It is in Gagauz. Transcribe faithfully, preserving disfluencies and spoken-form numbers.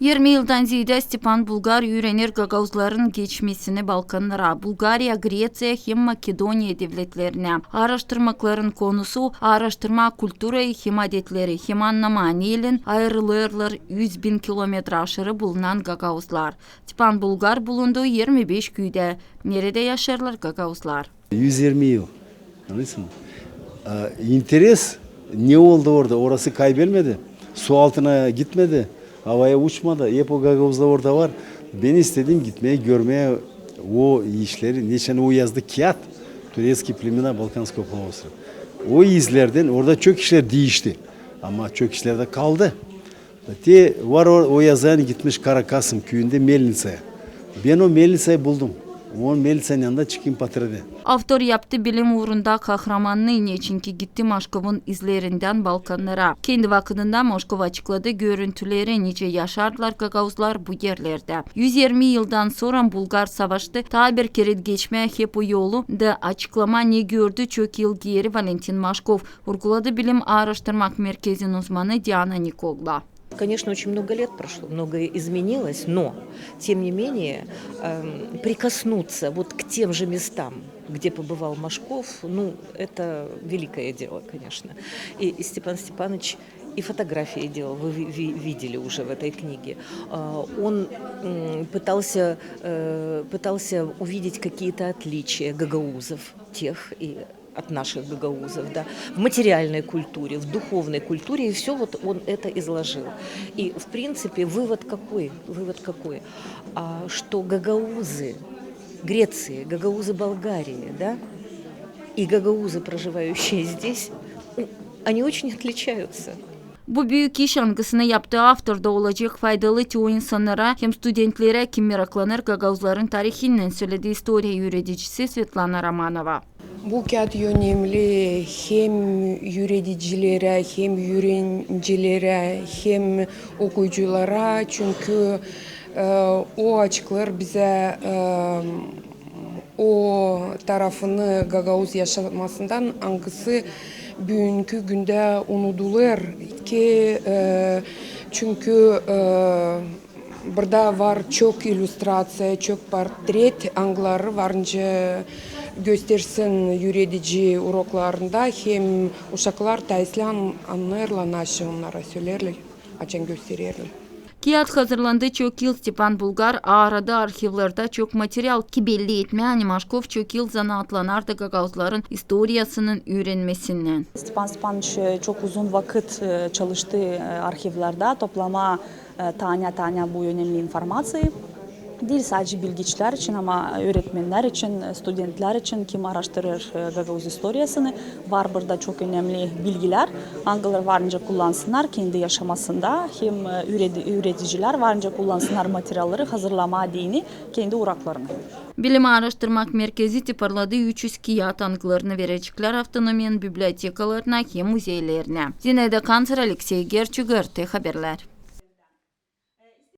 İrmi yıldan zeedä Stepan Bulgar üürenir gagauzların geçmesini Balkannara, Bulgariya, Greţiya hem Makedoniya devletlerinä. Aaraştırmakların konusu: aaraştırmaa kulturayı hem adetleri, hem annamaa neylän ayırılêrlar üz bin kilometra aşırı bulunan gagauzlar. Stepan Bulgar bulundu irmi beş küydä, neredä yaşêêrlar gagauzlar. Üz irmi yıl. Anlêêrsın mı? A, interes ne oldu orada? Orası kaybelmedi. Su altına gitmedi. Avaya uçmadı. Hep o gagauzlar orada var. Bän istedim gitmää, görmää o işleri. Neçin o yazdı kiyat. Турецкие племена Балканского полуострова. O izlerdän orada çok işlär diişti. Ama çok işlär dä kaldı. Te var o, o yazan gitmiş Karakasım küüyündä melnitsaya. Bän o melnitsayı buldum. O melnitsanın yanında çıkayım portredä. Avtor yaptı bilim uurunda kahramannıını, neçinki gitti Maşkovun izlerindän Balkannara. Kendi vakıdında Maşkov açıkladı görüntüleri, nicä yaşardılar gagauzlar bu erlerdä. Üz irmi yıldan sora Bulgar savaştı, taa bir kerä geçmää hep o yolu da açıklamaa, ne gördü çok yıl geeri Valentin Maşkov, urguladı bilim aaraştırmak merkezin uzmanı Diana Nikoglu. Конечно, очень много лет прошло, многое изменилось, но, тем не менее, эм, прикоснуться вот к тем же местам, где побывал Машков, ну, это великое дело, конечно. И, и Степан Степанович и фотографии делал, вы ви-, ви-, видели уже в этой книге. А, он, м, пытался, э, пытался увидеть какие-то отличия гагаузов тех и от наших гагаузов, да, в материальной культуре, в духовной культуре, и всё вот он это изложил. И, в принципе, вывод какой? Вывод какой? А, что гагаузы Греции, гагаузы Болгарии, да, и гагаузы, проживающие здесь, у-, они очень отличаются. Bu büük iş, angısını yaptı avtor, da olacek faydalı te o insannara hem studentlerä, kim meraklanêr gagauzların tarihinnän, söledi istoriya üüredicisi Svetlana Romanova. Bu kiyat önemli hem üüredicilerä, hem üürencilerä, hem okuyuculara, çünkü, e, o açıklêêr bizä, e, o tarafını gagauz yaşamasından, angısı büünkü gündä unudulêr ki, e, çünkü, e, burada var çok illüstraţiya, çok portret, angıları var nicä göstersin üüredici uroklarında, hem uşaklar taa islää annêêrlar, naşey onnara söleerlär, açan göstererlär. Kiyat hazırlandı çok yıl. Stepan Bulgar aaradı arhivlerdä çok material, ki belli etmää, ani Maşkov çok yıl zanaatlanardı gagauzların istoriyasının üürenmesinnän. Stepan Stepanoviç, e, çok uzun vakıt, e, çalıştı, e, arhivlerdä, toplamaa, e, taanä-taanä bu önemli informaţiyayı. Diil sade bilgiçilär için, ama üüretmennär için, e, studentlär için, kim aaraştırêr, e, gagauz istoriyasını. Var burada çok önemli bilgilär, angıları var nicä kullansınnar kendi yaşamasında, hem, e, üüredi-, üüredicilär var nicä kullansınnar materialları hazırlamaa deyni kendi uraklarını. Bilim aaraştırmak merkezi tiparladı üç üz kiyat, angılarını vereceklär avtonomiyanın bibliotekalarına hem muzeylerinä. Zinaida Kanţer, Aleksey Gerçik, GRT Haberlär.